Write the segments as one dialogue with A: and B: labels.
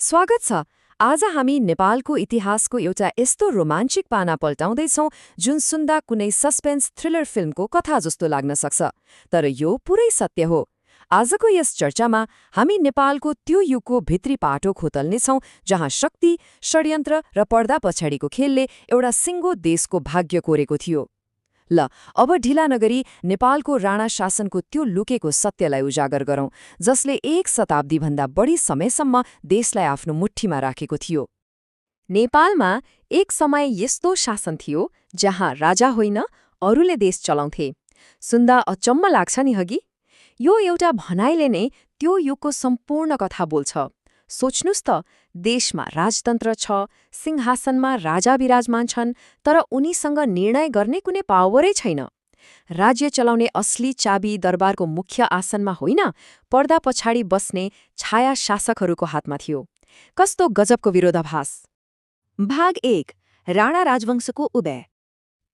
A: स्वागत छ। आज हामी नेपालको इतिहासको एउटा यस्तो रोमाञ्चिक पाना पल्टाउँदैछौँ जुन सुन्दा कुनै सस्पेन्स थ्रिलर फिल्मको कथा जस्तो लाग्न सक्छ, तर यो पुरै सत्य हो। आजको यस चर्चामा हामी नेपालको त्यो युगको भित्री पाटो खोतल्नेछौँ जहाँ शक्ति, षड्यन्त्र र पर्दा पछाडिको खेलले एउटा सिङ्गो देशको भाग्य कोरेको थियो। ल अब ढिला नगरी नेपालको राणा शासनको त्यो लुकेको सत्यलाई उजागर गरौँ, जसले एक शताब्दीभन्दा बढी समयसम्म देशलाई आफ्नो मुठ्ठीमा राखेको थियो। नेपालमा एक समय यस्तो शासन थियो जहाँ राजा होइन, अरूले देश चलाउँथे। सुन्दा अचम्म लाग्छ नि हगि? यो एउटा भनाइले नै त्यो युगको सम्पूर्ण कथा बोल्छ। सोच्नुस् त, देशमा राजतन्त्र छ, सिंहासनमा राजा विराजमान छन्, तर उनीसँग निर्णय गर्ने कुनै पावरै छैन। राज्य चलाउने असली चाबी दरबारको मुख्य आसनमा होइन, पर्दा पछाडि बस्ने छाया शासकहरूको हातमा थियो। कस्तो गजबको विरोधाभास! भाग 1, राणा राजवंशको उदय।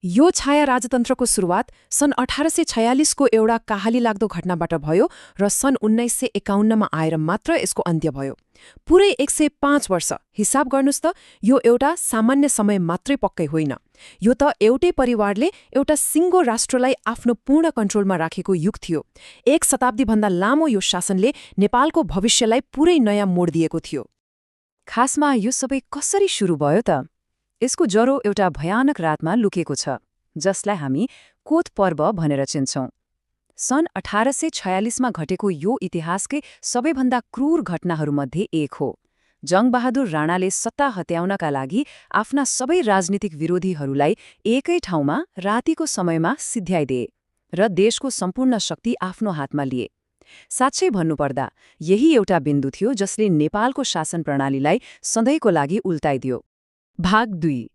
B: यो छाया राजतन्त्रको सुरुवात सन् 1846को एउटा कहाली लाग्दो घटनाबाट भयो र सन् 1951मा आएर मात्र यसको अन्त्य भयो। पुरै 105 वर्ष। हिसाब गर्नुस् त, यो एउटा सामान्य समय मात्रै पक्कै होइन। यो त एउटै परिवारले एउटा सिङ्गो राष्ट्रलाई आफ्नो पूर्ण कन्ट्रोलमा राखेको युग थियो। एक शताब्दीभन्दा लामो यो शासनले नेपालको भविष्यलाई पुरै नयाँ मोड दिएको थियो।
A: खासमा यो सबै कसरी सुरु भयो त? यसको जरो एउटा भयानक रातमा लुकेको छ, जसलाई हामी कोत पर्व भनेर चिन्छौँ। सन् 1846मा घटेको यो इतिहासकै सबैभन्दा क्रूर घटनाहरूमध्ये एक हो। जङ्गबहादुर राणाले सत्ता हत्याउनका लागि आफ्ना सबै राजनीतिक विरोधीहरूलाई एकै ठाउँमा रातिको समयमा सिध्याइदिए र देशको सम्पूर्ण शक्ति आफ्नो हातमा लिए। साँच्चै भन्नुपर्दा यही एउटा बिन्दु थियो जसले नेपालको शासन प्रणालीलाई सधैँको लागि उल्टाइदियो।
B: भाग 2,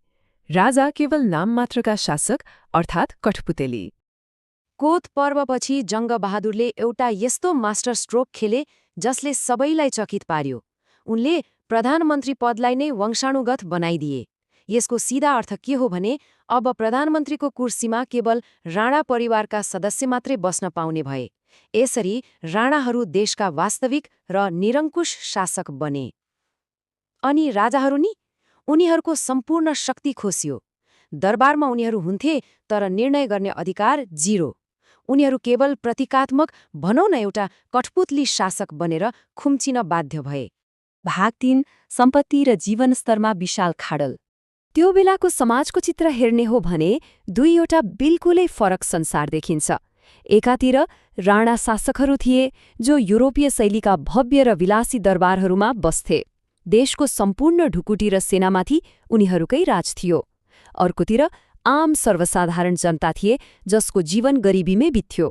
B: राजा केवल नाममात्रका शासक अर्थात् कठपुतेली।
A: कोत पर्वपछि जङ्गबहादुरले एउटा यस्तो मास्टर स्ट्रोक खेले जसले सबैलाई चकित पार्यो। उनले प्रधानमन्त्री पदलाई नै वंशानुगत बनाइदिए। यसको सिधा अर्थ के हो भने अब प्रधानमन्त्रीको कुर्सीमा केवल राणा परिवारका सदस्य मात्रै बस्न पाउने भए। यसरी राणाहरू देशका वास्तविक र निरङ्कुश शासक बने। अनि राजाहरू नि? उनीहरूको सम्पूर्ण शक्ति खोसियो। दरबारमा उनीहरू हुन्थे, तर निर्णय गर्ने अधिकार जिरो। उनीहरू केवल प्रतीकात्मक, भनौँ न एउटा कठपुतली शासक बनेर खुम्चिन बाध्य भए। भाग 3, सम्पत्ति र जीवनस्तरमा विशाल खाडल। त्यो बेलाको समाजको चित्र हेर्ने हो भने दुईवटा बिल्कुलै फरक संसार देखिन्छ। एकातिर राणा शासकहरू थिए जो युरोपीय शैलीका भव्य र विलासी दरबारहरूमा बस्थे। देशको सम्पूर्ण ढुकुटी र सेनामाथि उनीहरूकै राज थियो। अर्कोतिर आम सर्वसाधारण जनता थिए जसको जीवन गरिबीमै बित्थ्यो।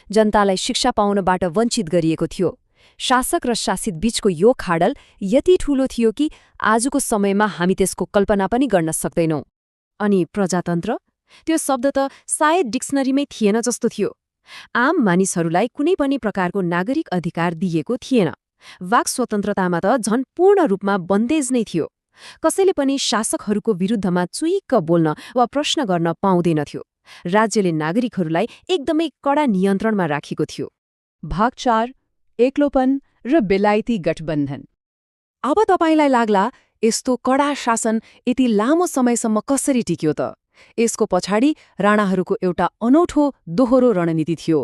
A: जनतालाई शिक्षा पाउनबाट वञ्चित गरिएको थियो। शासक र शासित बीचको यो खाडल यति ठूलो थियो कि आजको समयमा हामी त्यसको कल्पना पनि गर्न सक्दैनौँ। अनि प्रजातन्त्र? त्यो शब्द त सायद डिक्सनरीमै थिएन जस्तो थियो। आम मानिसहरूलाई कुनै पनि प्रकारको नागरिक अधिकार दिएको थिएन। वाक स्वतन्त्रतामा त झन् पूर्ण रूपमा बन्देज नै थियो। कसैले पनि शासकहरूको विरुद्धमा चुइक्क बोल्न वा प्रश्न गर्न पाउँदैनथ्यो। राज्यले नागरिकहरूलाई एकदमै कडा नियन्त्रणमा राखेको थियो।
B: भाग 4, एक्लोपन र बेलायती गठबन्धन। अब तपाईलाई लाग्ला, यस्तो कडा शासन यति लामो समयसम्म कसरी टिक्यो त? यसको पछाडि राणाहरूको एउटा अनौठो दोहोरो रणनीति थियो।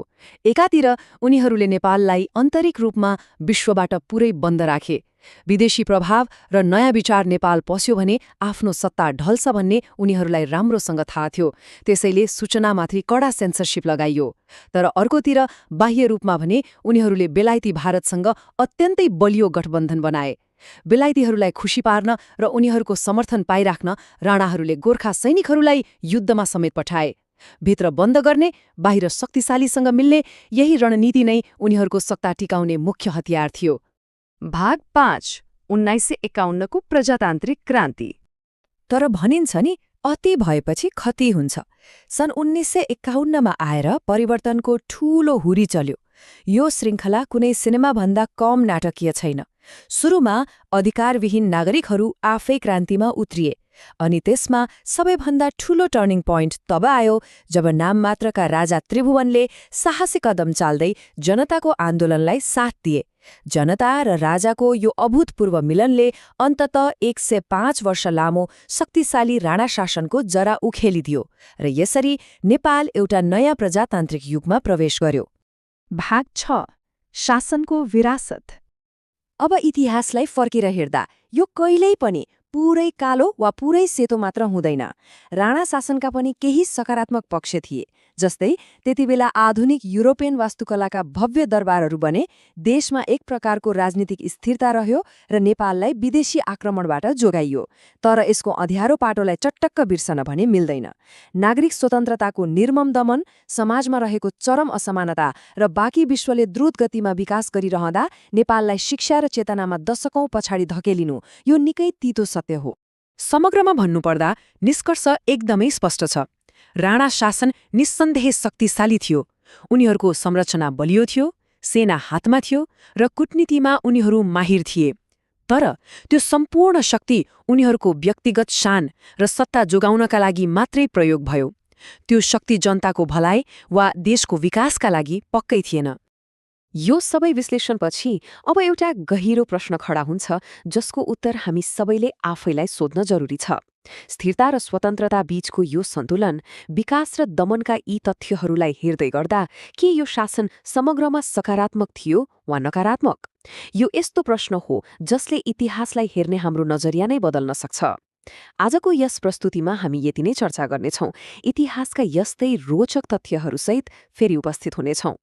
B: एकातिर उनीहरूले नेपाललाई आन्तरिक रूपमा विश्वबाट पुरै बन्द राखे। विदेशी प्रभाव र नयाँ विचार नेपाल पस्यो भने आफ्नो सत्ता ढल्छ भन्ने उनीहरूलाई राम्रोसँग थाहा थियो। त्यसैले सूचनामाथि कडा सेन्सरसिप लगाइयो। तर अर्कोतिर बाह्य रूपमा भने उनीहरूले बेलायती भारतसँग अत्यन्तै बलियो गठबन्धन बनाए। बेलायतीहरूलाई खुसी पार्न र उनीहरूको समर्थन पाइराख्न राणाहरूले गोर्खा सैनिकहरूलाई युद्धमा समेत पठाए। भित्र बन्द गर्ने, बाहिर शक्तिशालीसँग मिल्ने, यही रणनीति नै उनीहरूको सत्ता टिकाउने मुख्य हतियार थियो।
A: भाग 5, 1951को प्रजातान्त्रिक क्रान्ति। तर भनिन्छ नि, अति भएपछि खति हुन्छ। सन् 1951मा आएर परिवर्तनको ठूलो हुरी चल्यो। यो श्रृङ्खला कुनै सिनेमाभन्दा कम नाटकीय छैन। सुरुमा अधिकारविहीन नागरिकहरू आफै क्रान्तिमा उत्रिए। अनि त्यसमा सबैभन्दा ठूलो टर्निङ पोइन्ट तब आयो जब नाममात्रका राजा त्रिभुवनले साहसी कदम चाल्दै जनताको आन्दोलनलाई साथ दिए
B: जनता र राजाको यो अभूतपूर्व मिलनले अन्ततः 105 वर्ष लामो शक्तिशाली राणा शासनको जरा उखेलिदियो र यसरी नेपाल एउटा नयाँ प्रजातान्त्रिक युगमा प्रवेश गर्यो।
C: भाग 6 शासनको विरासत।
A: अब इतिहासलाई फर्केर हेर्दा यो कहिल्यै पनि पुरै कालो वा पुरै सेतो मात्र हुँदैन। राणा शासनका पनि केही सकारात्मक पक्ष थिए। जस्तै त्यतिबेला आधुनिक युरोपियन वास्तुकलाका भव्य दरबारहरू बने, देशमा एक प्रकारको राजनीतिक स्थिरता रह्यो र नेपाललाई विदेशी आक्रमणबाट जोगाइयो। तर यसको अँध्यारो पाटोलाई चटक्क बिर्सन भने मिल्दैन। नागरिक स्वतन्त्रताको निर्मम दमन, समाजमा रहेको चरम असमानता र बाँकी विश्वले द्रुत गतिमा विकास गरिरहँदा नेपाललाई शिक्षा र चेतनामा दशकौं पछाडि धकेलिनु यो निकै तीतो सत्य हो।
B: समग्रमा भन्नुपर्दा निष्कर्ष एकदमै स्पष्ट छ। राणा शासन निस्सन्देह शक्तिशाली थियो। उनीहरूको संरचना बलियो थियो, सेना हातमा थियो र कूटनीतिमा उनीहरू माहिर थिए। तर त्यो सम्पूर्ण शक्ति उनीहरूको व्यक्तिगत शान र सत्ता जोगाउनका लागि मात्रै प्रयोग भयो। त्यो शक्ति जनताको भलाइ वा देशको विकासका लागि पक्कै थिएन।
A: यो सबै विश्लेषणपछि अब एउटा गहिरो प्रश्न खडा हुन्छ, जसको उत्तर हामी सबैले आफैलाई सोध्न जरुरी छ। स्थिरता र स्वतन्त्रता बीचको यो सन्तुलन, विकास र दमनका यी तथ्यहरूलाई हेर्दै गर्दा के यो शासन समग्रमा सकारात्मक थियो वा नकारात्मक? यो यस्तो प्रश्न हो जसले इतिहासलाई हेर्ने हाम्रो नजरिया नै बदल्न सक्छ। आजको यस प्रस्तुतिमा हामी यति नै चर्चा गर्नेछौँ। इतिहासका यस्तै रोचक तथ्यहरूसहित फेरि उपस्थित हुनेछौँ।